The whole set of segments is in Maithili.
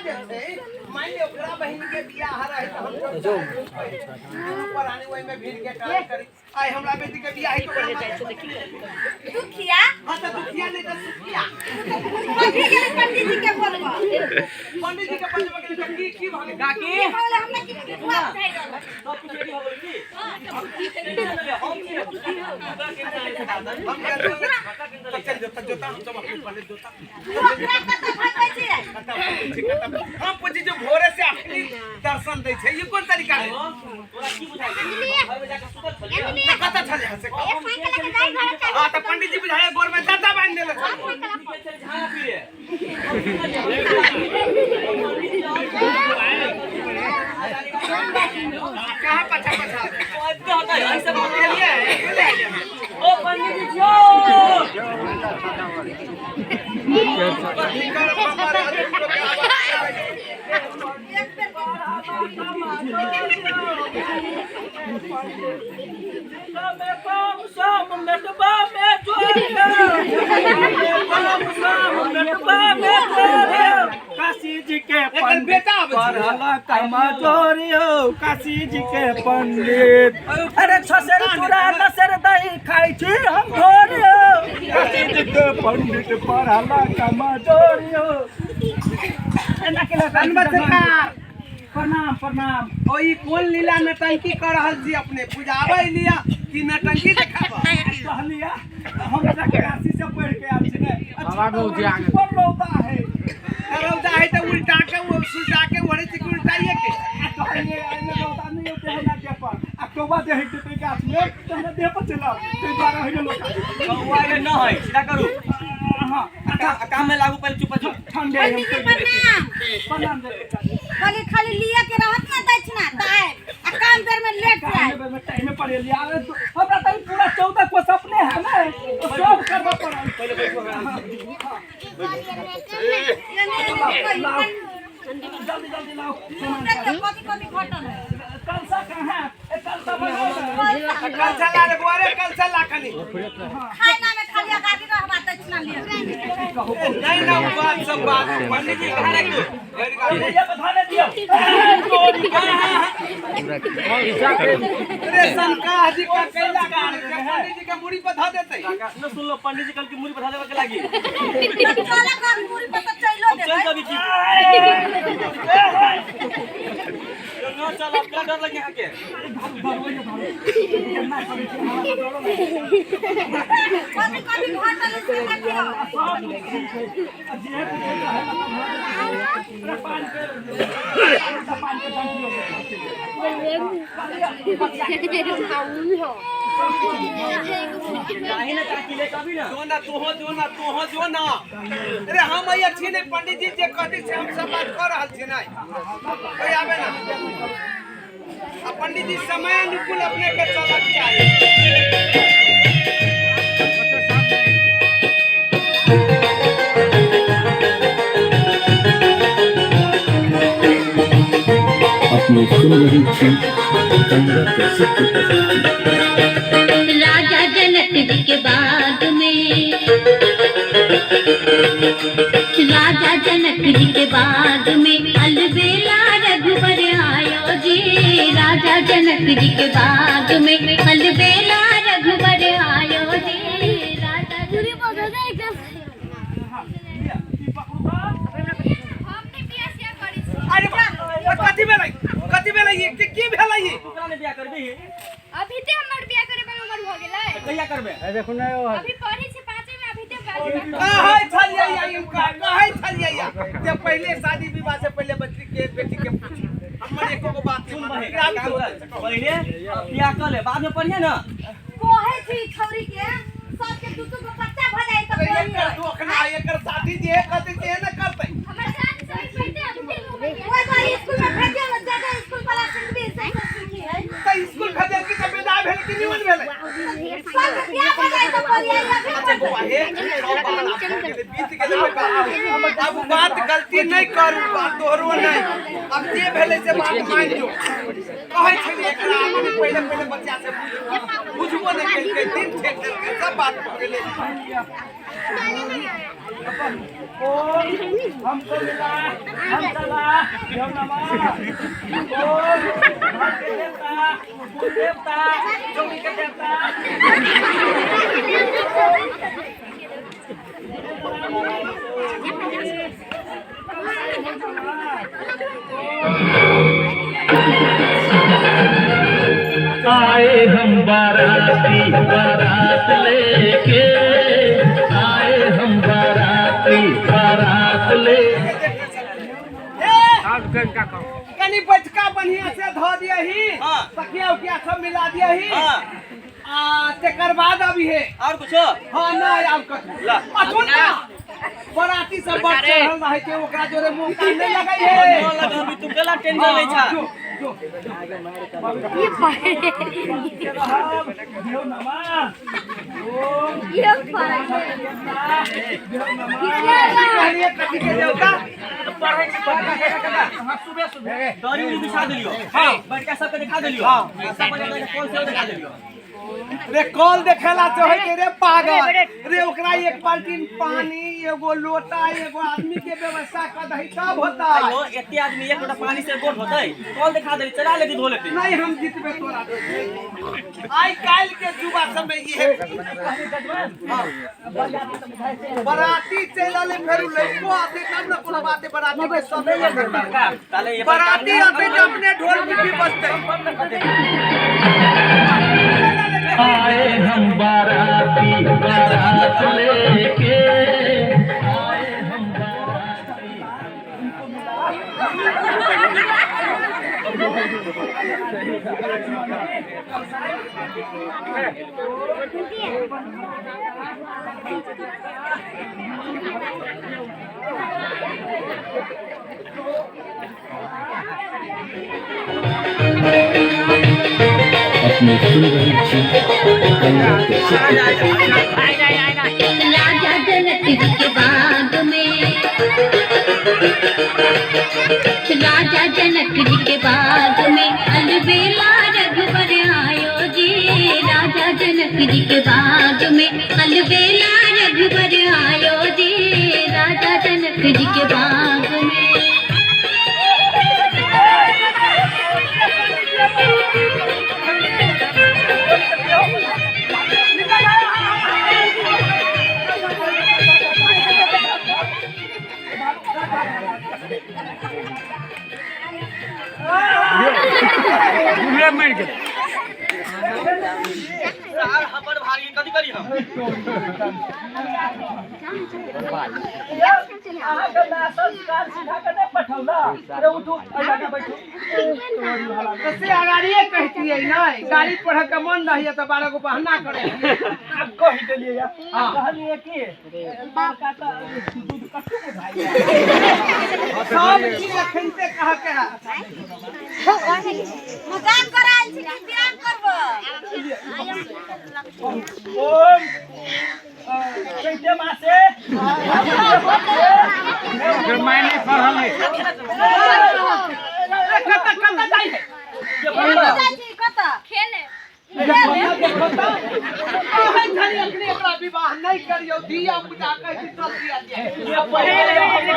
जे छै, मान लियो ओकरा बहिन के बियाह रहे त हम सब दुनू प्राणी ओहि में भीड़ के काम करी। आइ हमरा बेटी के बियाह है तो बढ़े जाइ छै देखी। दुखिया। हां त दुखिया नहीं त सुखिया। कथी गेलै पंडित जी के बोलबा? पंडित जी के बोलबा के त की की भऽ गेल काकी? की भऽ गेलै? हमरा की की बुआ बुझाइ रहल है। सब कुछ रेडी हो गेल की? हम की हम गेल चल जोता जोता, हम सब अपने पहले जोता। तू ओकरा कतऽ भगबै छियै? हम पूछी जो भोरे से अखनी दर्शन दै छै, ई कोन तरीका है? तोरा की बुझाइ छै? घर में जाके सुतल छलियै? त कतऽ छलै से? हां त पंडित जी बुझाए गोर में दाता बांधि देले छलै। झाड़ा पीरे। कहाँ पछा पछा एते होतै ऐसे बात। गेलियै गेलियै। ओ पंडित जी छियो। एक बेर कम सम नटबा में जोड़ियो, कम सम नटबा में जोड़ियो, काशी जी के एकर पंडित बेटा आबै छै। पढ़ल कमजोरियो, काशी जी के पंडित। अरे छसेर चूड़ा नसेर दही खाइ छी हम भोरियो, काशी जी के पंडित पढ़ल कमजोरियो। एना के धन्यवाद सरकार। प्रणाम प्रणाम। ओ ई कोन लीला नटंकी कर रहल छी अपने? बुझाबै लिया कि नटंकी देखाबऽ? कहलिया हम काशी से पढ़ के आयल छी ने। अच्छा, पर रौदा है। रौदा है तऽ उल्टा के सुलटा के ओढ़ै छै कि उल्टाइए के? आ कहलिए एने रौदा नहीं होते हमरा देह पर, आ कौआ जे है देते गाछ में तऽ हमरा देह पर चलि आबै, ताहि दुआरे होइ गेल लोक। कौआ एले न है, सीधा करू। हाँ। अच्छा, काम में लागू, पहले चुप चुप। ठंडे हम पंडित जी प्रणाम। प्रणाम दे। खाली खाली लिया के रहत ना दक्षिणा त आएब, आ काम बेर में लेट जाए। टाइम पर एलियै हमरा तऽ ई पूरा 14 कोस अपने है ने, तो सब करबऽ पड़ल। पहले बैठो। लाओ, जल्दी जल्दी लाओ। कथी कथी घटल है? कलसा कहाँ है? ए, कलसा बनाओ ना। कलसा ला रे बुआ रे, कलसा ला कनी। खाना में खाली अगाड़ी रहबा दक्षिणा लिया। नहीं ना, वो बात सब बात पंडित जी कहाँ रखो? ये बधाने दियो। अरे सरकार जी का कैला का पंडित जी के मुड़ी पर धऽ देतै। न सुनलो पंडित जी कल की मुरी बता देबे के लागी। चला कर पूरी पर त चलो चल देबै। कभी की न चल, अब क्या डर लगे यहाँ के? कथी कथी घटल है से देखियौ। सब ठीक है। आ जे पूछे तो है मतलब पान के पान के टंकी हो नाही ना काकी, ले कभी ना। जो ना तोहो, जो ना तोहो, जो ना। अरे हम अइया छी नहीं, पंडित जी जे कहती से हम सब बात कर रहल छी। नहीं कोई आबे ना। आ पंडित जी समय अनुकूल अपने के चलक चाही। अपने सुन रही थी गंगा कैसेट की प्रस्तुति। राजा जनक जी के बाग में, राजा जनक जी के बाग में अलबेला रघुबर आयो जी। राजा जनक जी के बाग में अलबेला रघुबर आयो जी। राजा ई पकड़ू बा। हम नहीं बियाह सियाह करै छी। अरे बा, कथी भेलै? कथी भेलै? ई की की भेलै ई? तू ने बियाह करबी? अभी ते हमर बियाह करे वाला उमर भ गेलै। कहिया करबे? अभी पढ़ै छी पाँचे में, अभी ते बाल कहै छलियै या इनका कहै छियै या जे पहिले शादी विवाह से पहिले बच्ची के बेटी के पूछी, हमर एको गो बात नहीं सुन मानल। बहे, काम कर, पहिले बियाह कर ले, बाद में पढ़िए ना। कहै छी छौरी के सबके दू दू गो बच्चा भ जाई त अरे पढ़ियै। एकर दोख ना, एकर शादी जे कहतै से ने करतै। हमर शादी से पहिले अभी ते उमर ओइ बार स्कूल में भेजियो ने, ज्यादा स्कूल वाला सिंधवी से सब सीखी है। तऽ स्कूल भेजल की तऽ विदा भेल कि निमन भेलै? सबके बियाह भ जाई त पढ़ियै, अभी अच्छा बौआ, हे सब बात आब भऽ गेलै, बीत गेलै बात। आब बात गलती नहीं करू, बात दोहरो नहीं। अब जे भेलै से बात मान जो। कहै छलियै एकरा अपने पहिले पहिले बच्चा से बुझ, बुझबो नहीं केलकै, दिन ठेक देलकै, सब बात भऽ गेलै। ओ हमको मिला, हम चला। देव नमः। ओम घर के देवता, कुल देवता, चौकी के देवता। आए हम बाराती बारात लेके, आए हम बाराती बारात ले। कनी बैठका बढ़िया से धो दियही, तकिया उकिया सब मिला दियही। आ तेकर बाद अभी है और कुछ? हाँ नहीं और कथी। अथुन ना बराती सब बड़ चढ़ल रहै छै, ओकरा जोरे मुंह कान नहीं लगै है। अभी तू केला टेंशन लै छा। जो जो देव नमः। ओम कहलिए कथी के देवता? सुबह सुबह दरी उरी बिछा देलियो। हां बड़का सबके दिखा देलियो। हां सब बड़का कौन से दिखा देलियो। रे कॉल देखेला से होय के रे पागल रे, ओकरा एक बाल्टी पानी, एगो लोटा, एगो आदमी के व्यवस्था कर दही तब होता। आयो एते आदमी एक लोटा पानी से गोट होतै? कॉल दिखा देली, चला लेती धो लेती। नहीं हम जीतबे तोरा। आई काल के युवा सब में ये बराती चल आले, फेर लइको आते तब न कोनो बात। बराती के सब ताले ये बराती आते त अपने ढोल पिपी बजते। आए हम बाराती बारात लेके, आए हम बाराती। अपने सुन रहे छी गंगा के सत्य प्रस्तुति। राजा जनक जी के बाग में, राजा जनक जी के बाग में अलबेला रघुबर आयो जी। राजा जनक जी के बाग में अलबेला रघुबर आयो जी। राजा जनक जी के बाग में। सार हमर भारी कथी करी हम? अहाँके माय संस्कार सिखा के नहि पठौला? अरे उठू, एहिठाम बैठू। तो से अगाड़िए कहतियै नहीं, गाड़ी पढ़े के मन रहिए तो 12 गो बहाना करे। आब कहि देलियै या। कहलियै कि लड़का तऽ दूध कट्टू बुझाइया। सब चीज अखनते कह के है। मजाक करायल छी कि बियाह करबो? ओम चैते मासे कत कत जाइ है? कतऽ जाइ छी कतऽ? खेले। देखो तो कहै छली अखने एकरा विवाह नहीं करियौ, धिया पुता कहै छी सब दिया दिया।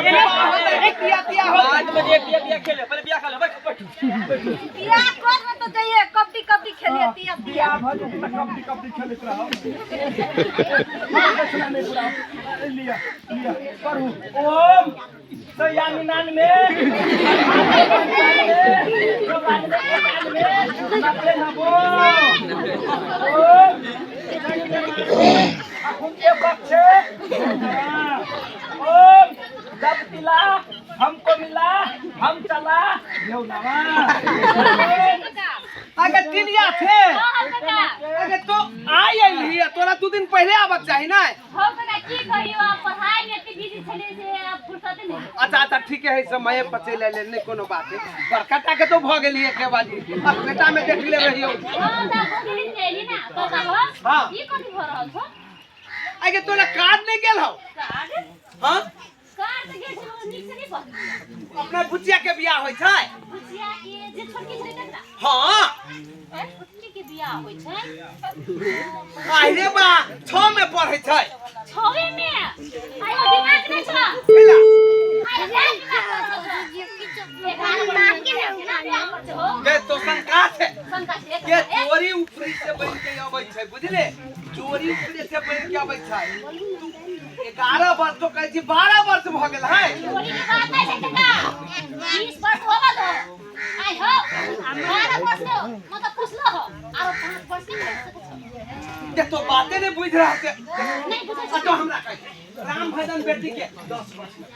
विवाह होतै दिया दिया होतै। बाद में जे बिया बिया खेले, पहले बिया कर ले। बैठ बैठ। बियाह करबो तऽ जइहे कबड्डी कबड्डी खेलिए तिया तिया। बियाह भऽ जेतै तऽ कबड्डी कबड्डी खेलैत रहब। लिअ लिअ करू। ओम सैया 99 94 95 90। ओम अखुन के बच्चे। ओम जब तिला हमको मिला हम चला देव नमः। अगे तिलिया थे हां काका। अगे तो आई अइली, तोरा 2 दिन पहले आबक चाही ना। हो काका की कहियो, आप पढ़ाई में एते बिजी छलिए से आब फुर्सत नहीं। अच्छा अच्छा ठीक है, समय पर चलि अयलै, नहीं कोनो बात है। बड़का टा के तो भऽ गेली एके बाजी, अब बेटा में देख ले रहियो। हां त भऽ गेली ना काका हो। हां। ई कथी भऽ रहल छौ? अगे तोरा कार्ड नहीं गेल हौ? कार्ड? हां कार्ड तऽ गेल छलौ, नीक से नहीं पढ़लियै। अपना बुचिया के बियाह होइ छै। बुचिया के जे छोटकी छलै तकरा? हां। ए छोटकी के बियाह होइ छै? आहिरे बा, 6 में पढ़ै छै। 6 में? आयो दिमाग नै छौ? कैला? आयो दिमाग नै छौ। गे तो शंका छै शंका छै के चोरी ऊपरी से बन के अबै छै बुझले चोरी ऊपरी से बन के अबै छै तू 11 वर्ष तो कहै छी 12 वर्ष भऽ गेल है चोरी के बात नहीं छै काका 20 वर्ष होबा दो आइ हो 12 वर्ष हो मतलब पुछलो हो आरो 5 वर्ष के कर सकै छौ के तो बाते नहीं बुझ रहा छै नहीं बुझै आ छै तो हमरा कहै छै राम भजन बेटी के 10 वर्ष में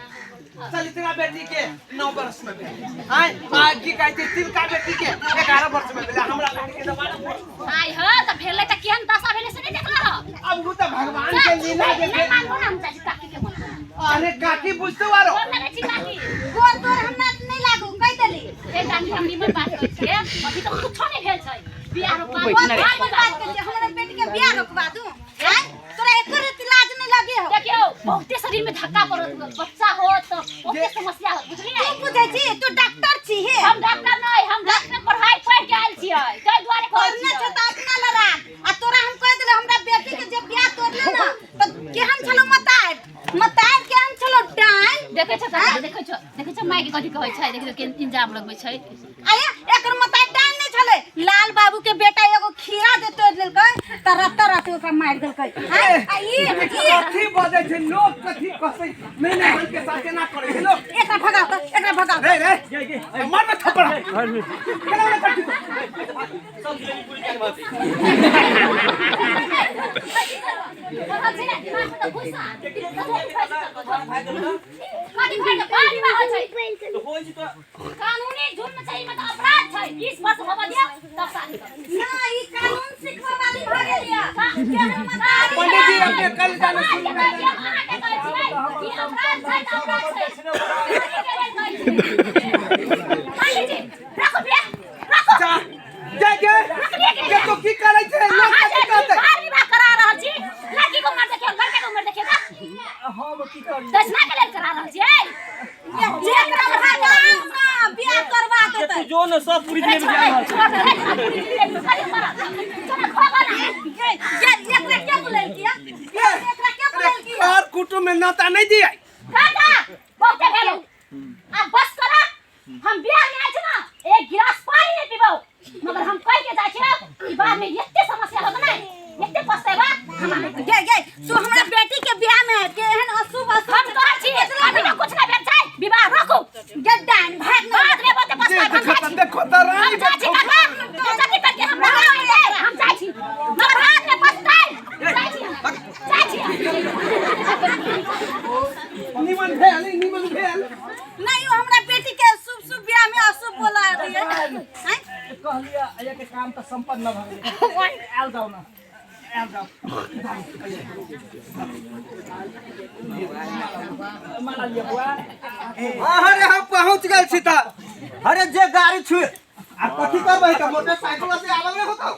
सलित्रा बेटी के 9 वर्ष में भेलै आय आ की कहै छै तिलका बेटी के 11 वर्ष में भेलै हमरा बेटी के तऽ 12 वर्ष आइ हो त भेलै त केहन दशा भेलै से नहीं देखला हो अब उ तऽ भगवान के लीला जे नहीं भेल मानबो ना हम चाची काकी के बोलबो अरे काकी बुझतो आरो गोर लगै छी काकी गोर तोर हमरा नहि लागू कहि देली ए काकी हम निमन बात कहै छियै अभी तऽ कुछो नहि भेल छै बियाह रोपा बहुत भारी बात करै छी हमरा बेटी के बियाह रोकवा दू आँय तोरा एको रत्ती लाज नहि लगे हो देखियौ बहुते शरीर में धक्का पड़त बच्चा होत तऽ बहुते समस्या होत बुझलियै तू बुझै छी तू डॉक्टर छी हे हम डॉक्टर नहि हम डॉक्टर पढ़ाई पढ़ के आयल छियै ताहि दुआरे कहै पढ़ने छियै छौ तऽ अपना लए राख आ तोरा हम कहि देले हमरा बेटी के जे बियाह तोड़ले ना तऽ केहन छलो मतार मतार केहन छलो डाइन देखै छौ काका देखै छौ देखै छौ माय के कथी कहै छै देखियौ केहन इंजाम लगबै छै आये एकर मतार डाइन नहि छलै लाल बाबू के बेटा एगो खीरा जे तोड़ देलकै तऽ रत्ता रत्ती ओकरा मारि देलकै आँय? आ ई ई कथी बजै छै लोग कथी कहतै नहीं नहीं हम के साथ एना करै छै लोग एकरा भगाओ तऽ एकरा भगाओ रे रे मार में थप्पड़ केना ओना करती तो सब जिलेबी पूरी के बात बोलल छै ने दिमाग में तऽ घुसा कथी फायदा बाल विवाह होइ छै तो होइ छै तो कानूनी जुर्म छै मतलब अपराध छै 20 वर्ष होबऽ दियौ तब शादी करू ना ई कानून सिखबै वाली भऽ गेल यऽ केहन मतारी पंडित जी अपने कल जाने समाज सुन के कहै छियै, हम अहाँके कहै छियै कि अपराध छै तऽ अपराध छै। अहाँके लेल कहै छियै। पंडित जी, राखू बियाह, राखू। जा जा गे के तो की करै छै लोग अहाँ कथी जे कहतै बाल विवाह करा रहल छी, लड़की के उम्र देखियौ, लड़का के उम्र देखियौ तऽ। हम की करी दक्षिणा के लेल करा रहल छियै। जेकरा भगाओ ना बियाह करवा जे देतै तू जो न सब पूरी रे जिलेबी छोड़, के रे, छोड़, रे, पूरी जिलेबी खाली मरत। चलो, खोबा ना। गे गे एकरा के बुलेलकी या एकरा के बुलेलकी अरे घर कुटुम्ब में नाता नहीं दिया काका, बहुते भेलौ। आब बस करा। हम बियाह में आयल छी ना, एक गिलास पानी नहि पीबौ। मगर हम कहि के जाइ छियौ कि बाद में एते समस्या होत नै, एते पछतेबा हमरा नहि कहियौ। गे गे तू हमरा बेटी के बियाह में के एहन अशुभ अशुभ हम कहै छी, अभी तऽ कुछ नहि भेल छै, विवाह रोकू। गे डाइन भाग ना बाद में बहुते जे पछताएब, हम देखो जाइ त छी। देखो त रानी हम जाइ छी काका, बेइज्जती करके हम नहि आएब, हम जाइ छी। मगर बाद में पछताएब। जाइ छी हम, जाइ छी हम। निमन भेल निमन भेल नहीं वो हमरा बेटी के शुभ शुभ बियाह में अशुभ बोला दिए हैं कहलियै अय्या के काम तऽ सम्पन्न भऽ गेलै आयल जाउ ने आयल जाउ माला लिअ बौआ अरे हम पहुंच गेल छी त अरे जे गाड़ी छु आ कथी करबै त मोटरसाइकिल से आवल नहीं होतो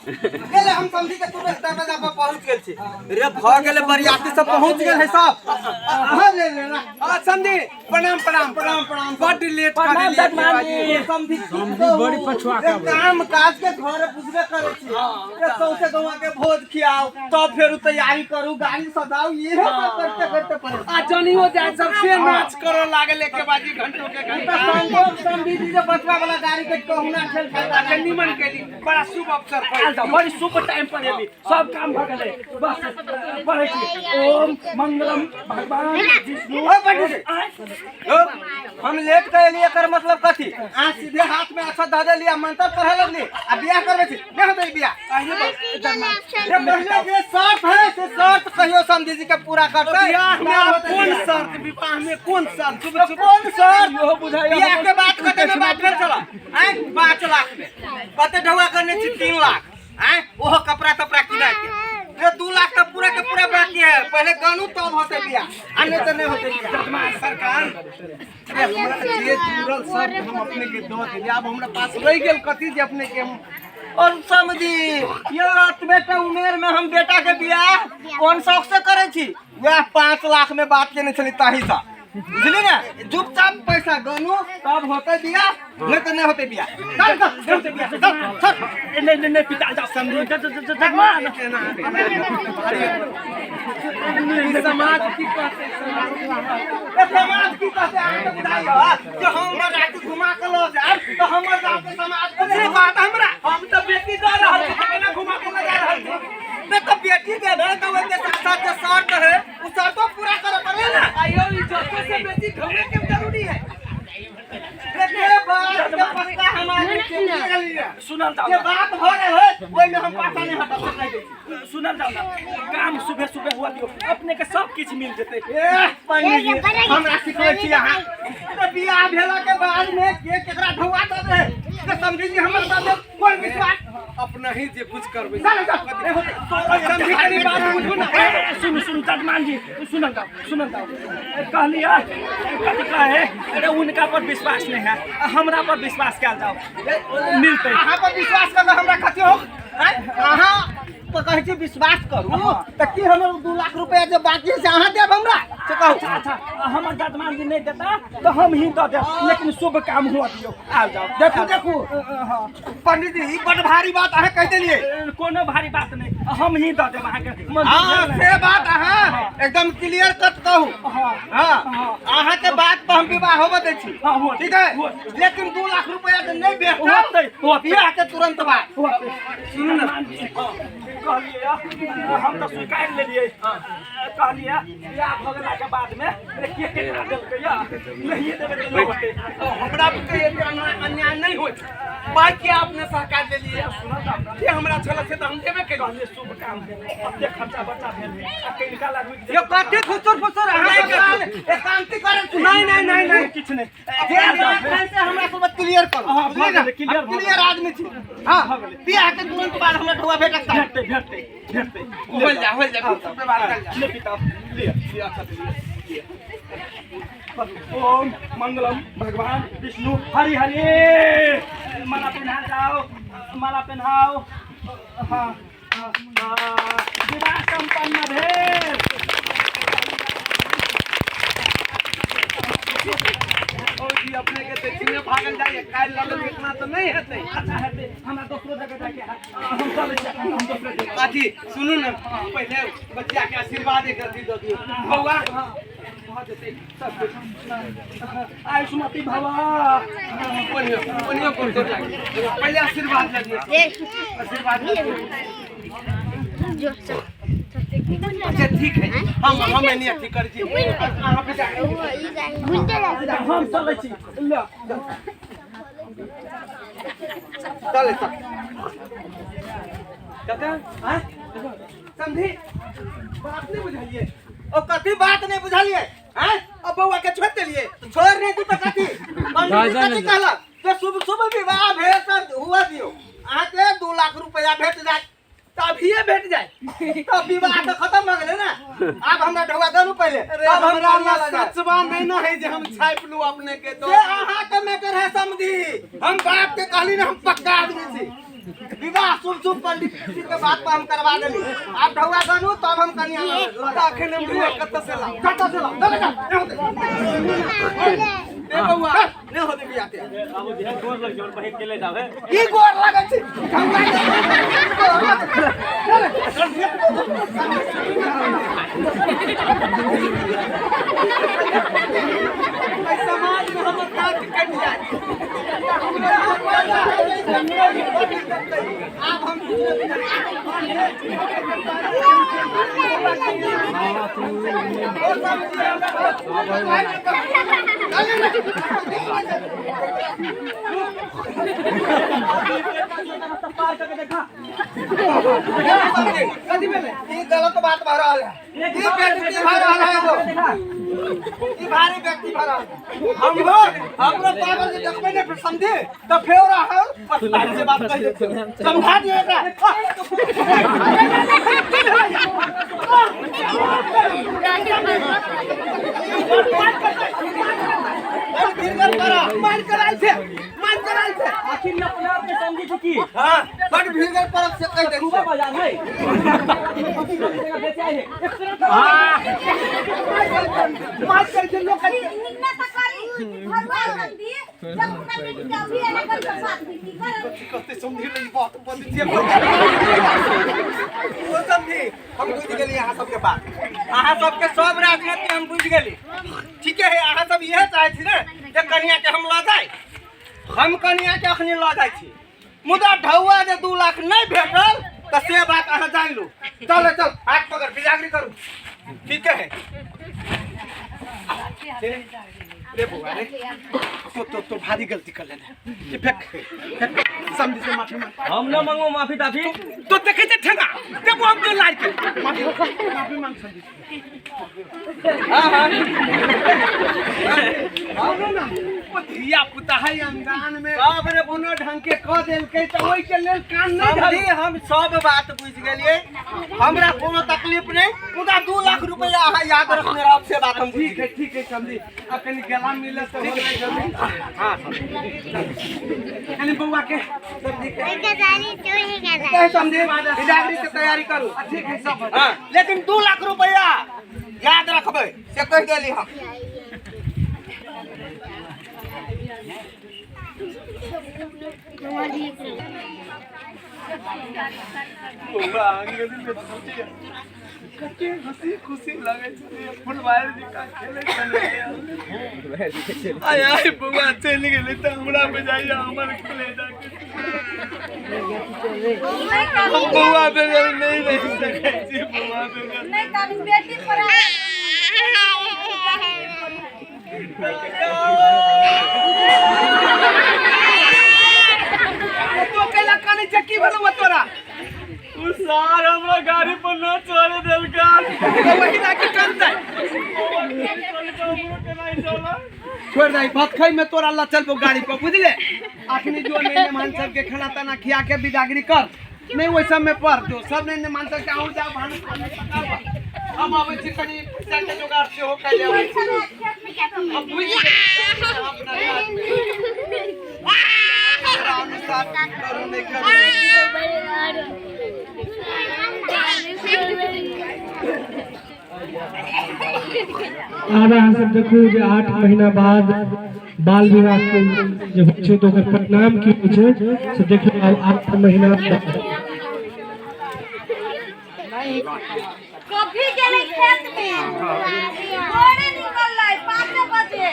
गेले हम समझी के तुरंत दरवाजा पर पहुंच गेल छी रे भ गेले बरियाती सब पहुंच गेल है सब अहाँ ले ले ना आ समझी प्रणाम प्रणाम प्रणाम प्रणाम बड लेट कर प्रणाम देलियै ददमानी। समझी बड़ी पछुआ काम काज के घर बुझबे करै छी रे सौंसे गौवा के भोज खियाओ तब फेर तैयारी करू गाड़ी सजाओ इहे सब करते करते पड़े आ जनियो जाय सब से नाच करऽ लागल एके बाजी घंटो के घंटा समझी जी जे बचवा वाला गाड़ी के कहुना खेल खेल के निमन केली बड़ा शुभ अवसर पर आयल जाउ बड़ी शुभ टाइम पर एली सब काम भऽ गेलै बस पढ़ै छी ओम मंगलम भगवान विष्णु ओ पंडित जी ओ, हम लेट के एलियै एकर मतलब कथी अहाँ सीधे हाथ में अच्छा धऽ देलियै आ मंत्र पढ़े लगली आ बियाह करबै छी नहि होतै ई बियाह रे पहिले जे शर्त है से शर्त कहियो समझी जी के पूरा करतै बियाह में कोन शर्त विवाह में कोन शर्त कोन शर्त इहो बुझाइया बियाह के बात कते में बात भेल छला आँय 5 लाख में कते ढौआ करने छी 3 लाख आँय ओहो कपड़ा तपड़ा किना के रे 2 लाख तऽ पूरा के पूरा बाकी है पहले गनू तब होते बियाह आ नहीं तऽ नहीं होते बियाह जजमान सरकार अरे हमरा जे जुड़ल सब हम अपने के दऽ देली आब हमरा पास रहि गेल कथी जे अपने के हम और समझी ये एतबे टा उमेर में हम बेटा के बियाह कोन शौक से करै छी वएह 5 लाख में बात केने छली ताही सँ बुझली ने चुपचाप पैसा गनू तब होते बियाह नहीं तऽ नहीं होते बियाह चल चल नहीं होते बियाह चल चल नहीं नहीं नहीं पिता जाओ समझी जजमान समाज की कहते ए, समाज की कहते अहाँ के बुझाइयो जे हम राति घुमा के लऽ जायब तऽ हमर गाँव के समाज के बात छै, बुझि गेलियै? सुनल जाओ जे ना। बात भऽ गेल है ओहिमे हम पाछा नहि हटब, से कहि दै छी। सुनल जाओ ना, काम सुबह सुबह हुआ दियो, अपने के सब किछु मिल जेतै। ए पंडीजी, हमरा सिखबै छी अहाँ? अरे बियाह भेला के बाद में के केकरा ढौआ दऽ दे से समझी जी, हमर दऽ देब कोन विश्वास? अपना ही जे कुछ करबै। चल चल, नहि होतै। समझी, कनी बात बुझू ना। ए, सुनू सुनू जजमान जी, सुनल जाओ, सुनल जाओ। कहलियै कथी कहे? अरे उनका पर विश्वास नहीं है, हमरा पर विश्वास कयल जाओ, मिलतै। अहाँ पर विश्वास करना हमरा कथी हो? आँय? अहाँ पर कहै छी विश्वास करू, तऽ की हमर 2 लाख रुपया जे बाकी है से अहाँ देब हमरा, से कहू। अच्छा अच्छा, हमर जजमान जी नहीं देता तो हम ही दऽ देब, लेकिन शुभ काम हुआ दियो। आउ जाओ। देखू देखू हाँ। पंडित जी, ई बड भारी बात अहाँ कहि देलियै। कोनो भारी बात नहीं, हम ही दऽ देब अहाँके। मंजूर हाँ, भेल ने? से बात अहाँ एकदम क्लियर कट कहू। हाँ। हाँ, अहाँ के बात पर हम विवाह होबऽ दै छी। हाँ, हुआ। ठीक है, हुआ। लेकिन 2 लाख रुपया जे नहि भेटल होतै, होतै। बियाह के तुरंत बाद। सुनू ने, कहलियै हम तऽ स्वीकार लेलियै। कहलियै बियाह भऽ गेलाके बादमे के केकरा देलकै या नहिए देबै तऽ नहि होतै। हमरा बुते एते अन्याय नहि होइत। पाइ के अपने सहकार लेलियै, जे हमरा छल से तऽ हम देबे केलियै। कहलियै शुभ काम भेल, एते खर्चा बर्चा भेल आ कनिका लागू। यो कथी फुसुर फुसुर अहाँ सब एकांति करै छी? नहीं नहीं नहीं नहीं, किछु नहि। जे बात है से हमरा सब क्लियर करू। हाँ, भऽ बुझलियै ने? गेलै, clear भऽ क्लियर आदमी छी। हाँ, बियाह के तुरंत बाद हमरा ढौआ भेटक चाही। भेटतै भेटतै भेटतै। होल जा, होल जा, फिर सब बात कल जा। ले पिता, लिअ लिअ, अच्छा से लिअ लिअ। ओम मंगलम भगवान विष्णु हरि हरि। माला पहना जाओ, माला पहनाओ। हाँ हाँ, हाँ, विवाह संपन्न भेल। ओ जी, अपने के देखिए भागल जाइए, काल्हि लगल इतना तऽ नहि हेतै। अच्छा हेतै, हमरा दोसरो जगह जाके है, हम चलै छी, हम दोसरो जगह। अथी सुनू ने, पहिले बच्चा के आशीर्वाद एक रत्ती दऽ दियौ बौआ। भऽ जेतै सब कुछ। आयुष्मती भवा। ओनियो ओनियो कोन तोड़ लागि, पहिले आशीर्वाद लऽ लियौ, आशीर्वाद लऽ लियौ। अच्छा ठीक है, हम एनी अथी करै छी, अहाँ भी जाके। हम चलै छी, ल। चले चल चाचा। आँय? समझी बात नहि बुझलियै? ओ कथी बात नहि बुझलियै? आँय? अब बौआ के छोड़ि देलियै। छोड़ नहि दी तऽ कथी? पंडित जी कथी कहलक? जे शुभ शुभ विवाह भेल तऽ हुआ दियौ, अहाँके 2 लाख रुपया भेट जायत। तऽ अभिये भेट जाय? तब विवाह तऽ खतम भऽ गेलै ने, आब हमरा ढौआ देलू पहिले अरे तब हम हमरा कनिया लऽ जायब। सचवा नहि ने है जे हम छापि लू अपने के तो से अहाँके मैटर है समझी, हम बाप के कहली ने, हम पक्का आदमी छी। विवाह शुभ शुभ पंडित जी के बात पर हम करवा देली, आब ढौआ देलू तब हम कनिया लऽ जायब। तऽ अखन हम ढौआ कतऽ से लाउ? कतऽ से लाउ? चल जा, नहि होतै। ए बौआ, नहि होतै बियाह तियाह। गोर लग जोर बहिन के ले जावे। की गोर लगै छी? ढौआ के गोर लगै छी? एहि समाज मे हमर नाक कटि जायत। आब हम पार करके देखा। कथी भेलै? ई गलत बात भऽ रहल है, ई बेइज्जती भऽ रहल है एगो। ई भारी व्यक्ति भऽ रहल है। हमरो हमरो पावर जे देखबै ने समझे तऽ फेर रहल पछताइ से बात कहि देतै। समझा दियौ एकरा। बड़ भीड़ करा, मान करायल छै, मान करायल छै। आखिर में अपना आप के समझी छी की? हाँ, बड़ भीड़ परब से कहि दै खूबा छियै। बाजार है बेचाई है एक तरह मान करै छै लोक। निन्ना तऽ करी भगवान समझी, जब हुनका बेटी के अभी एना करी तऽ साथ भी की करब? कहते समझी नहीं बात बदल छियै। ओ समझी, हम बुझि गेली अहाँ सबके बात, अहाँ सबके सब राजनीति हम बुझि गेली। ठीके है, अहाँ सब इएह चाहै छी ने जे कनिया के हम लऽ जाय। हम कनिया के अखनी लऽ जाइ छी, मुदा ढौआ जे 2 लाख नहि भेटल तऽ से बात अहाँ जानि लू। चल चल, हाथ पकड़ बिजागरी करू। ठीके है। रे बउआ रे, तो तो तो भारी गलती कर लेने। ये फेंक फेंक, समझी से माफी मांग। हम न मांगो माफी ताफी। तो देखे छे ठेंगा देखो हम जो लाड़ के माफी माफी मांग समझी। हां हां सुनो ना, ओ धिया पुता है अनजान में सब रे कोनो ढंग के कह देलकै त ओइ के लेल कान नहीं समझी, धरू। हम सब बात बुझि गेलियै, हमरा कोनो तकलीफ नहीं, मुदा 2 लाख रुपया अहाँ याद रखने रहब, से बात हम बुझि ठीक है ठीक है समझी। अब कनी गला मिले तो हो नहीं जल्दी। हां कनी बउआ के समझी के गेलियै। समझी, बिदागरी के तैयारी करू। ठीक है सब। हाँ, लेकिन 2 लाख रुपया याद रखबै से कहि देली हम। कते हंसी खुशी लगे छलै, फुटबॉल जकाँ खेलै छलै। आय आय बउआ चलि गेलै तऽ हमरा बुझाइया हमर कलेजा के हम बउआ बगैर नहीं रहि सकै छी, बउआ बगैर नहीं तारी बेटी पर तो कैला कानै छै, की भेलौ तोरा? उ सार हमरा गाड़ी पर न चढ़े देलका। तो वही लाके चलतै। छोड़ दे भात खाई में तोरा ला चलबो गाड़ी पर, बुझले? अखनी जो नहीं मेहमान सबके खाना ताना खिया के बिदागरी कर, नहीं ओहि सब में पर जो सब नहीं मेहमान सबके आउँ जाओ भानस पकाबऽ। हम आबै छी कनी पैसा के जोगाड़ सेहो कऽ लेबै छी। हम बुझि गेलियै अपना अनुसार करू नहि करू। आब अहाँ सब देखू जे 8 महीना बाद बाल विवाह के जे होइ छै तऽ ओकर परिणाम की होइ छै से देखियौ। आब 8 महीना बाद कभी गेलै खेत में, भोरे निकललै 5 बजे,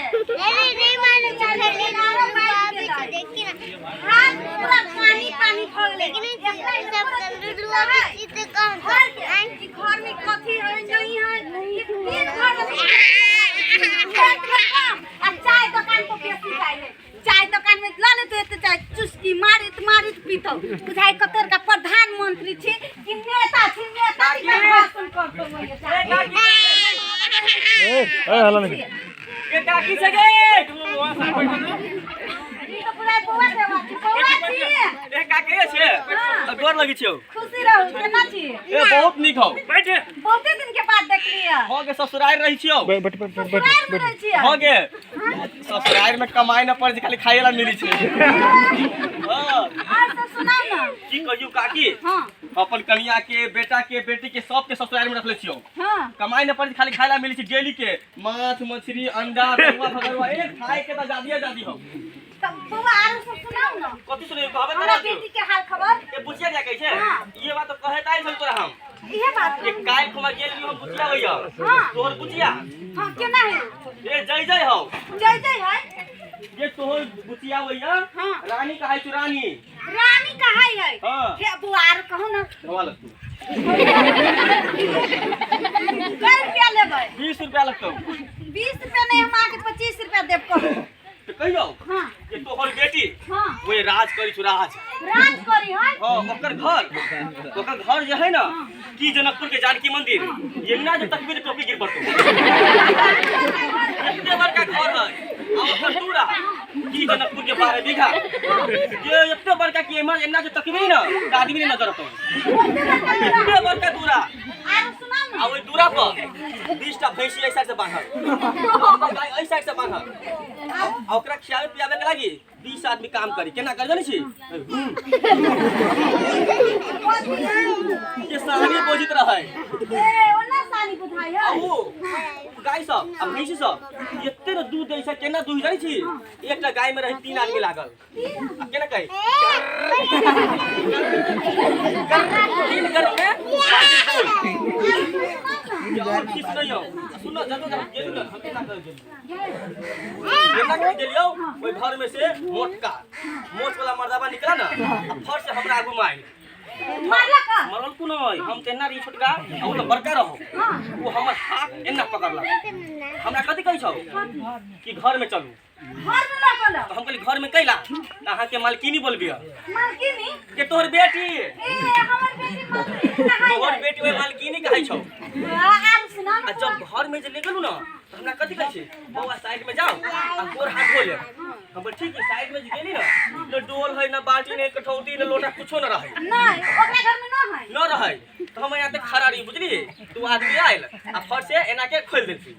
हाथ पूरा पानी पानी भऽ गेलै। घर में कथी है नहीं है, ई दिन भर खेत में काम आ चाय दुकान पर बेसी चाय है। चाय दुकान में लऽ लेतौ एते चाय, चुस्की मारित मारित पीतौ, बुझाइ कतेक का प्रधानमंत्री छी कि नेता छी, नेता जी का भाषण करतौ। के काकी छै गे? ई तऽ बुझाइ बौआ देवा छी, बौआ छी। ए काकी छै, गोर लगै छियौ। खुशी रहू, केना छी? ए बहुत नीक हौ। बहुते दिन के बाद देखलियै। हो गे ससुराल रहै छियौ। ससुराल में रहै छियै? हो गे ससुराल में कमाई न पड़ै छै, खाली खाए ला मिलै छै। हां और सब सुनाउ ना। की कहियौ काकी? हां अपन कनिया के बेटा के बेटी के सब के ससुराल में रखले छियौ। हां कमाई न पड़ै छै, खाली खाए ला मिलै छै डेली के माछ मछली अंडा तरुआ भगरुआ। ए खाए के त जादिया जादी हौ। तब बौआ आरो सब सुनाउ ना। कथी सुनैयौ कहबे हमरा त बेटी के हाल खबर। ए बुचिया जा कहै छै। हाँ। ये बात कहै त आइल छल तोरा हम। इहे बात ए काल्हि खुमा गेल रहियौ हम बुचिया होइया। हाँ। तोहर बुचिया। हां केना है? ए जय जय हौ। जय जय है। ये तोहर बुचिया होइया। हाँ। रानी कहै छु रानी। रानी कहै है। हाँ। हे बौआ आरो कहू ना। धोआ लगतौ। कै रुपया लेबै? 20 रुपया लगतौ। 20 रुपया नहीं, हम अहाँके 25 रुपया देब कहू। तो कहियौ। हाँ। ये तोहर बेटी। हाँ। ओए राज करी छु राज। राज करी है? हाँ, ओकर घर जे है ना की जनकपुर के जानकी मंदिर, ये ना जब तकबीर टोपी गिर पड़तो। इतने बड़का घर है आ ओकर दूरा की जनकपुर के 12 बीघा, ये इतने बड़का कि एमर एना जो तकबी ना त आदमी नहीं नजर अतौ। इतने बड़का दूरा। आरो सुनाउ ना। आ ओई दूरा पर 20 टा भैंसी एहि साइड से बांधल, गाय एहि साइड से बांधल, आ ओकरा खियावे पियावे के लागी 20 आदमी काम करी। केना कर जानै छी? के सानी बोझित रहै। ए ओना सानी बुझाइ है। आ उ गाय सब आ भैंसी सब एते ने दूध दै छै, केना दूध जानै छी? एकटा गाय में रहे 3 आदमी लागल। आ केना कही? 3 घर में और किस नहीं हो। सुनो जतो गेलु न हम केना कर गेलु, केना कर गेलियौ ओइ घर में से मोटका मोट वाला मर्दाबा निकला ना, आ फट से हमरा आगू में आइल। मारलक मरल को नहीं हम त एना रही छोटका आ उ त बड़का रहो वो हमर हाथ एना पकड़लक हमरा कथि कहै छौ कि घर में चलू घर में लऽ गेलो तो हम कहली घर में कैला त अहाँ के मालकिनी बोलबिय मालकिनी के तोहर बेटी ए हमर बेटी मालकिनी कहाँ तोहर बेटी ओहि मालकिनी कहै छौ आर सुना आ जब घर में जे ले गेलू ना त हमरा कथि कहै छै बौआ साइड में जाओ आ गोर हाथ धो ले हम बोल ठीक है साइड में जे गेली ना न डोल है न बाल्टी न कठौती न लोटा कुछो न रहे नहीं ओकरा घर में न है न रहे तो हम यहाँ तक खड़ा रही बुझली तो आदमी आयल आ फट से एना के खोल देलखिन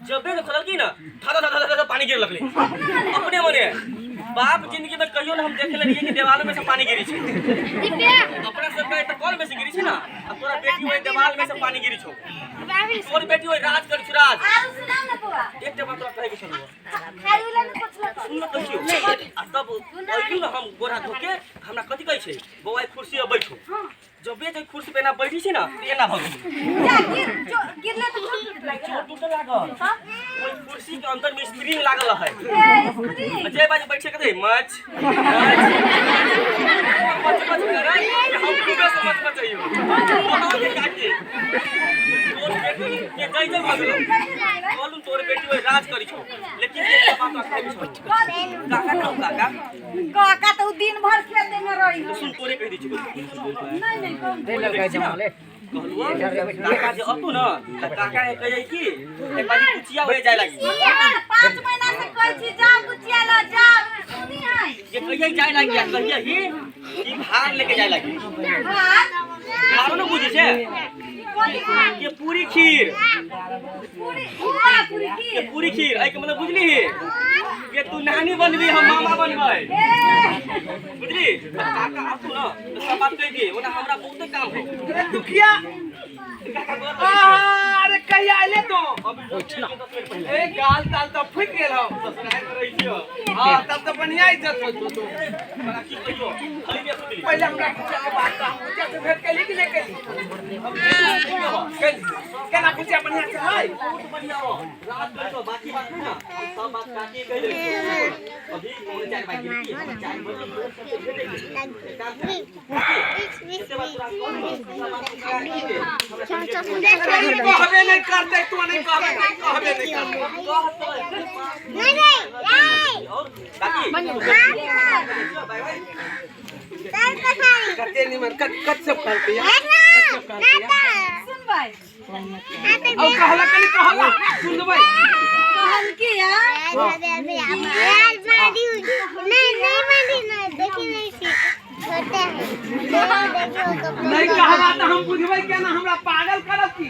जबे जे खोललखिन ना धर धर धर धर पानी गिर लगलै अपने मने बाप जिंदगी में कहियो ना हम देखे रहिए कि देवाल में से पानी गिरी छै अपना सबके तऽ कल में से गिरी छै ना आ तोरा बेटी ओहि देवाल में से पानी गिरी छौ तोर बेटी ओहि राज करी छौ राज आर सुना न बौआ एकटा बात तोरा कहै के छलौ खाइ उला न पुछलक सुन न कहियो आ तब अइलू ना हम गोरा धोके हमरा कथी कहै छै बौआ एहि कुर्सी पर बैठो जबे जे कुर्सी पे एना बैठी छै ना तऽ एना भऽ गेलै जा गिर जो गिरले तो चोट टूट लागि चोट टूटे लागल ओहि कुर्सी के अंदर में स्प्रिंग लागल रहै ए स्त्री जे बाजू बैठे के मच मच मच मच करै हम खूबे से मच मचैयो के काटी तोर बेटी के जय जय भऽ गेलौ बोलू तोर बेटी ओहि राज करी छौ लेकिन एकटा बात तोरा कहै छौ काका कहू काका काका तो दिन भर खेते में रही सुन तोरे कहि दै छियौ नहीं नहीं कौन कहलुआ काका जे अतु न तऽ काका के कहियै कि एक बारी कुचिया होए जाय लागी 5 महीना से कहै छी जाओ कुचिया ल जाओ सुनी है जे कहियै जाय लागी आ कहियै ही कि भार लेके जाय लागी भात भारो न बुझै छै कथी के पूरी खीर पूरी पूरा पूरी के खीर पूरी खीर एहि के मतलब बुझली के तू नानी बनबी हम मामा बनबै ए बुझली तऽ काका अतु न तऽ सब बात कहि दियै ओना हमरा बहुते काम हो अरे दुखिया काका गोर लगै आहा, अरे कहिया अयले तू छियौ। अभी दस मिनट पहिले ए गाल ताल तऽ फुटि गेल हौ ससुराल में रहै छियौ हाँ तब तऽ बढ़िया इज्जत होत तू बड़ा की कहियो खाली में सुतली पहिले हमरा कुचिया के बात कह, हम कुचिया से भेंट कैली कि नहि कैली कैली केना कुचिया बढ़िया से है बहुत बढ़िया हो रात भर तो बाकी बात नहीं ना सब बात काकी कह दे अभी 3:45 बाजी की हम 4 बजे दोस्त सबसे भेटेंगे एक काम कर जते बात तोरा कह दो सब बात काकी के हमरा कहबे नहि करतै तू नहि कहबे नहि कहबे नहि करतै कह तो और काकी बाय बाय कते निमन कत कत सब कहलकै या कत सब कहलकै या सुन भाई औ कहला कनी कहला सुन लेबै कहल की नहीं कहला तऽ हम बुझबै केना हमरा पागल करब की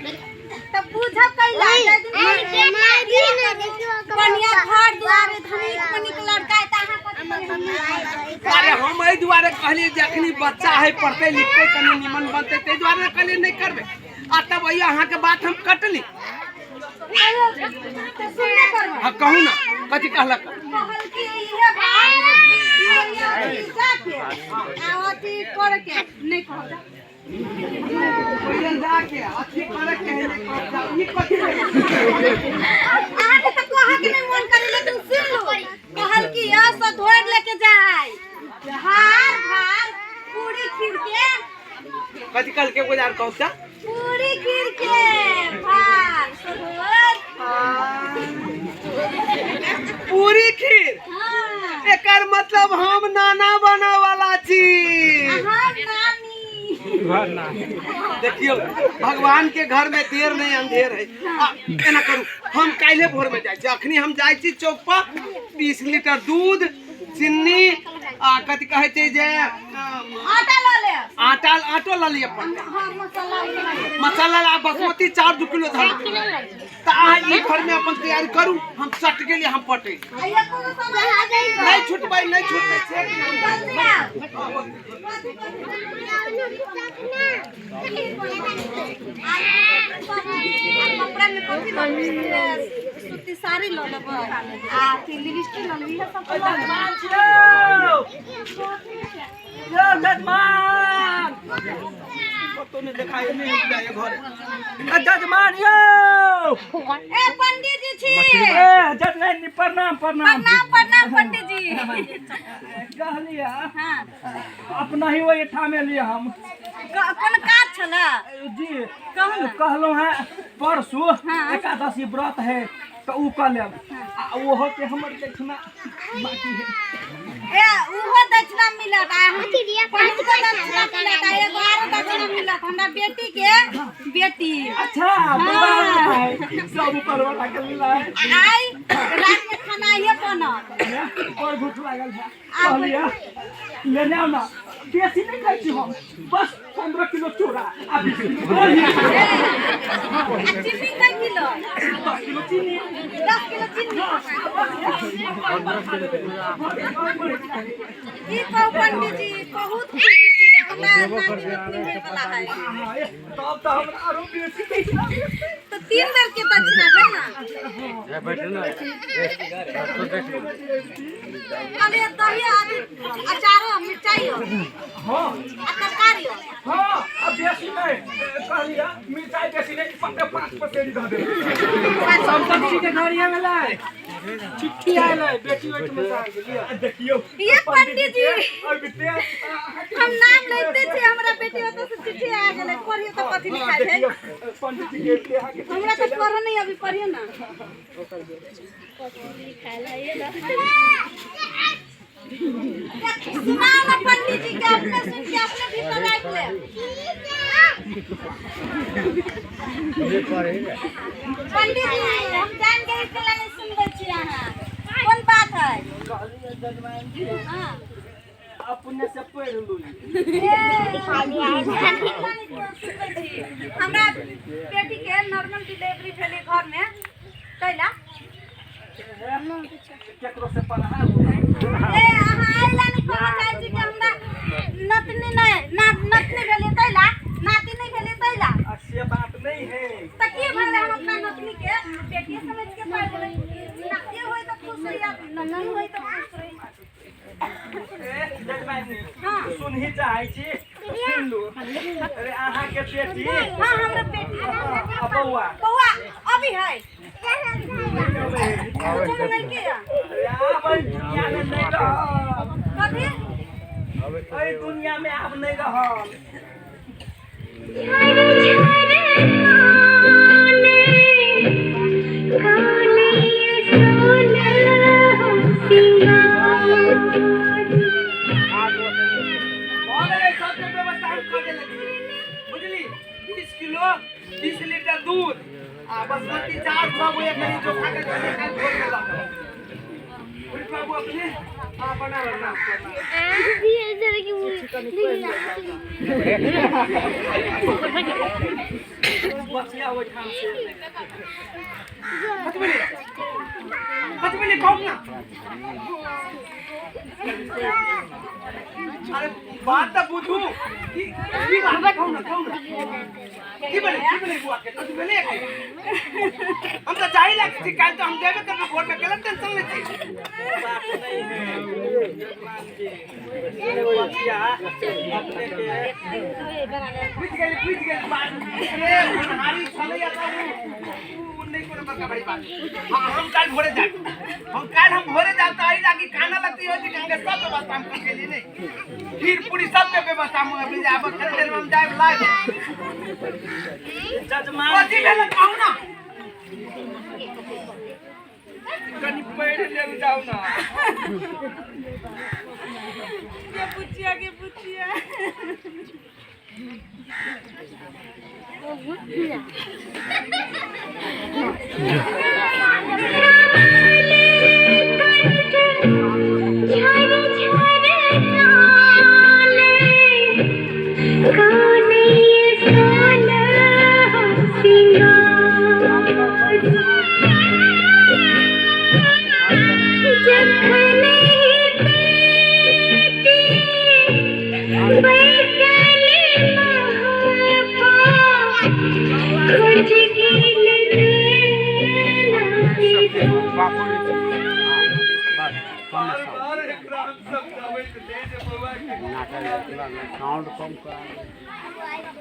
तब बुझब कैला बढ़िया घर दुआरे धनिक मनिक लड़का है त अहाँ कथी अरे हम एहि दुआरे कहलियै जे अखनी बच्चा है पढ़तै लिखतै कनी निमन बनतै ताहि दुआरे ने कहलियै नहि करबै आ तब अइयो अहाँके बात हम कटली तऽ सुनबे करबै हाँ कहू ना कथी कहलक कहल की इहे बात जाके आ अथी करे के नहीं कहल पहिले जाके अथी करे के है नहि कहब जाउ। ई कथी भेलै? अहाँके तऽ कहऽ के नहीं मन करे लेकिन सुन लो कहल की यह सब धोर लेके जाय हार भार पूरी खीर के कथी कहलकै बाजार कहू तऽ पूरी खीर के भार सधोर पूरी खीर हाँ एकर मतलब हम नाना बने वाला छी अहाँ नानी देखियौ भगवान के घर में देर नहीं अंधेर है आ, एना करू हम काल्हे भोर में जाइ छी अखनी हम जाइ छी चौक पर 20 लीटर दूध चीनी आ कथी कहै छै जे आटा लऽ लेब आटा आटो लऽ लिअ पड़तै हाँ मसाला उसला मसाला ला बासमती चाउर 2 किलो धर तऽ अहाँ ई घर में अपन तैयारी करू हम सट गेलियै हम पटै आ एको गो सामान नहीं छुटबै नहीं छुटबै से जल्दी आउ कपड़ा में कथी लऽ लेबै सूती साड़ी लऽ लेबै आ अथी लिपस्टिक लऽ लेबै इएह सब तऽ लऽ लेबै यौ जजमान कतौ नहि देखाइ नहि जाइए घर जजमान यौ ए पंडित जी छी। ए जजमाइन प्रणाम प्रणाम। प्रणाम प्रणाम पंडित जी। कहलियै हाँ। अपना ही ओहि ठाम एलियै हम। कोन काज छलै? जी कहू ने। कहलहुँ हेँ परसू हाँ। एकादशी व्रत है तऽ ओ कऽ लेब आ ओहो के हमर दक्षिणा बाकी है। ए उहो दक्षिणा मिलत आ हम पहिलको दक्षिणा मिलत आ एगो आरो दक्षिणा मिलत हमरा बेटी के बेटी। अच्छा बड़ा है सब ऊपर वाला के मिला है। आइ रात में खाना ये बनत। और भूख लागल है कहलियै लेने आउ ना, बेसी नहीं खाइ छी हम, बस 15 किलो चूड़ा आ 20 किलो दही। आ चीनी कै किलो? 10 किलो चीनी। 10 किलो चीनी। की कहू पंडित जी, बहुत खुशी छी, हमरा नाती नतनी होय वाला है। तब तऽ हमरा आरो बेसी दक्षिणा भेटतै। तो 3 बेर के दक्षिणा भेल ना। कहलियै दही आदि अचारो मिरचाइयो हाँ आ तरकारियो। हाँ अब बेसी नहीं कहलियै मिरचाई बेसी नहीं, 5 पसेरी दऽ देबै। संपत्ति के घरिया में लाए चिट्ठी आयल है बेटी ओहिठाम से आयल है, लिअ। देखियौ ये पंडित जी और बिते हम नाम लेते छी, हमरा बेटी ओतऽ से चिट्ठी आ गेलै। पढ़ियो तऽ कथी लिखायल है? देखियौ पंडित जी के एते अहाँके हमरा तऽ पढ़ऽ नहीं अभी, पढ़ियो ना। सुनाओ ना पंडित जी के, अपने सुन के अपने भीतर राखि लेब। पंडित जी हम जान के इतना नहीं सुनबै छी अहाँ, कोन बात है? हाँ। अपने से पढ़ लू। हमरा बेटी के नॉर्मल डिलीवरी भेलै घर में तैला केकरो से पढ़ा लू। ए अहाँ आइला नहीं कहऽ चाहै छी कि हमरा नतनी नहीं नतनी भेलै तैला, नाती नहीं भेलै तैला। आ से बात नहीं है। तऽ की भेलै? हम अपना नतनी के बेटिए समझ के पाइ देबै। नाती होय तऽ खुश रही, नतनी होय तऽ खुश रही। ए जजमाइन हाँ। सुनही चाहै छी सुन लू। अरे अहाँ के बेटी? हाँ हमरा बेटी। आ बौआ? बौआ अभी है कुछो नहीं के। अरे आब एहि दुनिया में नहीं रहब। कथी? एहि दुनिया में आब नहीं रहब। भऽ गेलै सबके व्यवस्था हम कऽ देले छियै बुझली। 20 किलो 20 लीटर दूध आ बासमती चावल सब एक कनी चोखा के कनी काल्हि भोर में लऽ के बुझ बाबू अपने आ बना बना। बचिया ओहिठाम से। कथी भेलै? कथी भेलै कहू ना। अरे बात तऽ बुझू की की बात, कहू ना कहू ना की भेलै, की भेलै बुआ के, कथी भेलै? हम तऽ जाही लागे छी काल्हि, तऽ हम देबे करबै भोर में, गलत टेंशन लै छी। बात नहीं है जजमान जी, बचिया अपने के बुझि गेली बुझि गेली बात। अरे होनहारी छलैया तऽ उ नहीं कोनो बड़का बड़ी बात। हाँ हम काल्हि भोरे जायब, हम काल्हि हम भोरे जायब तऽ एहि लागी काना लगती हो कि अहाँके सब व्यवस्था हम कऽ केली नहीं, खीर पूरी सबके व्यवस्था हम अभी जायब, कनी देर में हम जायब लाइव। जजमान कथी भेलै कहू ना। कनी पढ़ि लेल जाउ ना। के पुछिया के पुछिया। खुज गेल।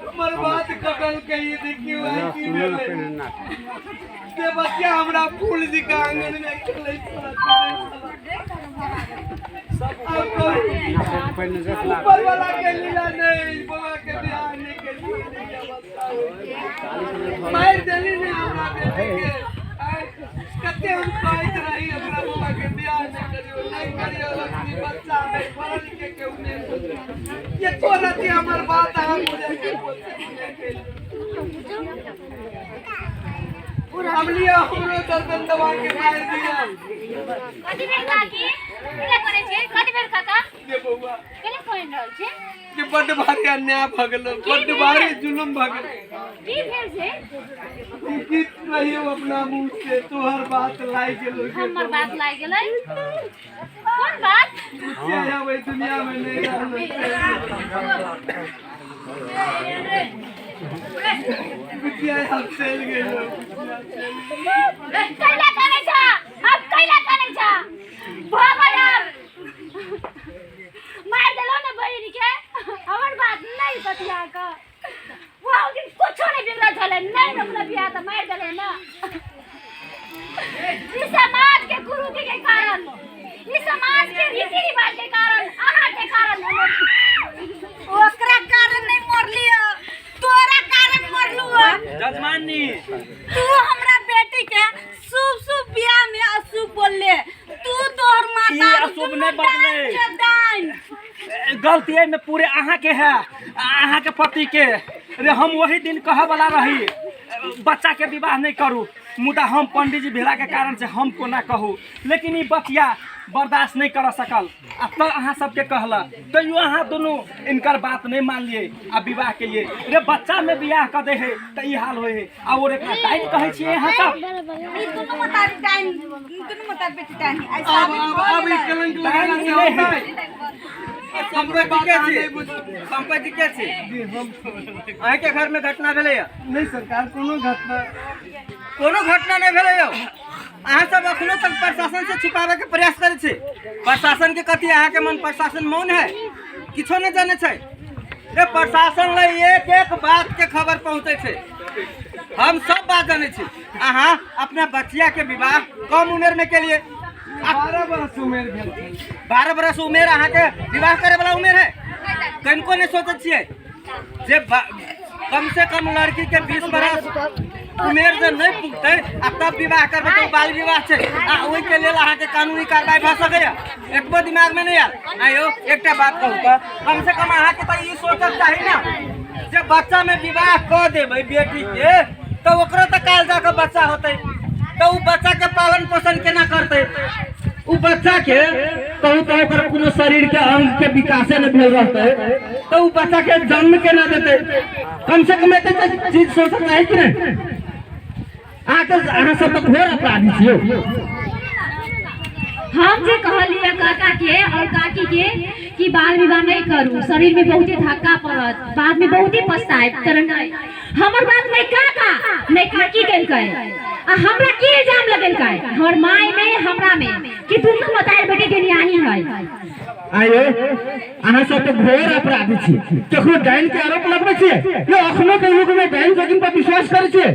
हमर बात कटल कही देखियो आइ की भेलै से बच्चा हमरा फूल जी के आंगन में खेलै छल आब कहू ऊपर वाला के लीला नहीं बौआ के बियाह नहीं के मारि देली ने हमरा बेटी के। आइ कते हम कहैत रही हमरा बौआ के बियाह नहीं करियो नहीं करियो, लक्ष्मी बच्चा नहीं पढ़ल के केहू नहीं ये तो रति हमर बात अहाँ बुझै के कोशिश नहीं केली। हम लिया हमरो गर्दन दबा के मारि दिया। कथी भेल काकी? केला करै छै? कथी भेल काका? गे बौआ, केला कहि रहल छै? के बड्ड भारी अन्याय भऽ गेलो, बड्ड भारी जुलुम भऽ गेल। की भेल छै? हम की कहियौ अपना मुँह से, तोहर बात लागि गेलो। हमर बात लागि गेलै? कोन बात? से आब एहि दुनिया में नहीं रहलो। बुचिया हम चलि गेलो। कैला करै छ? अब कैला करै छ? भऽ गेल आब। मारि देलौ ने बहिन के, हमर बात नहि बतिया कऽ। वो दिन कुछो नहि बिगड़ल छलै, नहि रोकल बियाह तऽ मारि देलै ने। ई समाज के कुरीति के कारण, ई समाज के रीति रिवाज के कारण, अहाँ के कारण हमर ओकरा कारण नहीं मरली, तोरा कारण मरलू। जजमानी, तू हमरा बेटी के शुभ शुभ बियाह में अशुभ बोलले। तू तोहर माता ई अशुभ नहीं बदले। डाइन गलती एहिमे पूरे अहाँके है, अहाँके पति के। रे हम वही दिन कहऽ वाला रही बच्चा के विवाह नहीं करू, मुदा हम पंडित जी भेला के कारण से हम कोना कहू, लेकिन ई बचिया बर्दाश्त नहीं कर सकल आ तब अहाँ सबके कहला, तैयो अहाँ दुनू इनकर बात नहीं मानलिए आ विवाह के लिए। रे बच्चा में बियाह कर दे है तऽ ई हाल होय है आ और एकरा डाइन कहै छियै अहाँ सब। ई दुनू मतारी डाइन, दुनू मतारी बेटी डाइन है। ऐसा अब अब अब ई कलंक लगाना डाइन से नहि है। होतै? हमरो बात अहाँ नहीं बुझ। पंकज जी के छी? अहाँके घर में घटना भेलैया? नहीं सरकार, कोनो घटना कोनो घटना नहीं भेलै यौ। अहाँ सब अखनो तक प्रशासन से छुपावे के प्रयास करै छी। प्रशासन के कथी अहाँके मन प्रशासन मौन है, किछो नहीं जाने छै। रे प्रशासन ले एक एक बात के खबर पहुँचै छै, हम सब बात जानै छी। अहाँ अपना बच्चिया के विवाह कम उम्र में के लिए 12 बरस उमेर भेल छै। 12 बरस उमेर अहाँके विवाह करे वाला उमेर है? कनिको नहीं सोचै छियै जे कम से कम लड़की के 20 बरस उमेर जे नहीं पुगतै आ तब विवाह करबै तऽ बाल विवाह छै आ ओहिके लेल अहाँके कानूनी कार्रवाई भऽ सकैया। एकबो दिमाग में नहीं आयल। आयो एकटा बात कहू तऽ कम से कम अहाँके तऽ ई सोचक चाही ने जे बच्चा में विवाह कऽ देबै बेटी के तऽ ओकरो तऽ काल्हि जाकऽ बच्चा होतै, तऽ उ बच्चा के पालन पोषण केना करतै? उ बच्चा के कहू तऽ ओकर कोनो शरीर के अंग के विकासे नहि भेल रहतै तऽ उ बच्चा के जन्म केना देतै? कम से कम एते तऽ चीज सोचक चाही कि नहि? अहाँके अहाँ सब तऽ घोर अपराधी छियौ। हम जे कहलियै काका के और काकी के कि बाल विवाह नहीं करू, शरीर में बहुते धक्का पड़त, बाद में बहुते पछताएब, तर नहीं हमर बात नहीं काका नहीं काकी केलकै आ हमरा की इल्जाम लगेलकै हमर माय में हमरा में कि दुनू मतार बेटी के न्यायी है। आयो अहाँ सब तऽ घोर अपराधी छी, केकरो डाइन के आरोप लगबै छियै? यो अखनो के युग में डाइन जोगिन पर विश्वास करै छियै?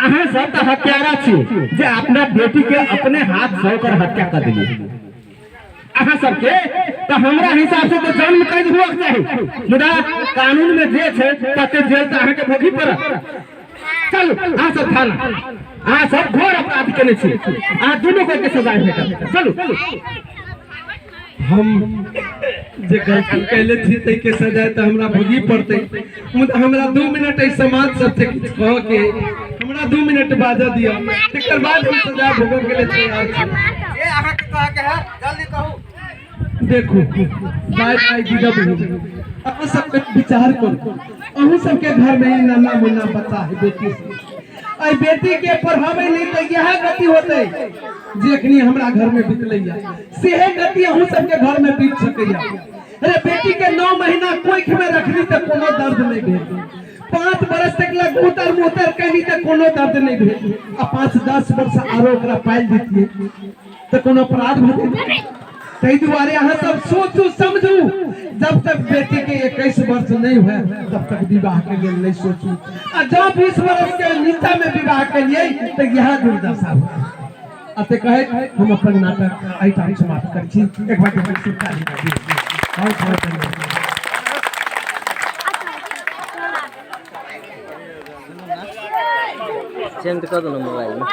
अहाँ सब तऽ हत्यारा छी जे अपना बेटी के अपने हाथ से ओकर हत्या कर देलियै। अहाँ सबके तऽ हमरा हिसाब से तऽ जन्म कैद हुअक चाही, मुदा कानून में जे छै तते जेल तऽ अहाँके भोगही पड़त। चलू अहाँ सब थाना, अहाँ सब घोर अपराध केने छी, अहाँ दुनू कोई के सजाय भेटत। चलू। हम जे गलती कैले छी ताहिके सजाय तऽ हमरा भोगी पड़तै, मुदा हमरा 2 मिनट एहि समाज सबसे किछु कहऽ के, हमरा 2 मिनट बाजऽ दिअ, तकर बाद हम सजाय भोगऽ के लेल तैयार छी। जे अहाँके कहऽ के है जल्दी कहू। देखू दाय दाय दीदा बहिन, अहाँ सबके विचार करू, अहूँ सबके घर में ई नन्ना मुन्ना बच्चा है बेटी से, एहि बेटी के पढ़ाबै नहीं तऽ इएह गति होतै जे एखनी हमरा घर में बितलैया, सेहे गति अहूँ सबके घर में बीत सकैया। अरे बेटी के 9 महीना कोख में रखली तऽ कोनो दर्द नहीं भेल, 5 बरस तक लघुतर मुहतर कहली तऽ कोनो दर्द नहीं भेल, आ 5-10 वर्ष आरो ओकरा पालि दितियै तऽ कोनो अपराध भऽ जेतै? ताहि दुआरे अहाँ सब सोचू समझू, जब तक बेटी के 21 वर्ष नहीं हुए तब तक विवाह के लिए नहीं सोचू, आ जब 20 वर्ष के नीचा में विवाह के लिए तो यह दुर्दशा हुआ। अतः कहे हम अपन नाटक एहिठाम समाप्त करै छी। एक बार ताली बाजू। बहुत बहुत धन्यवाद। चेंज कर दो ना मोबाइल में।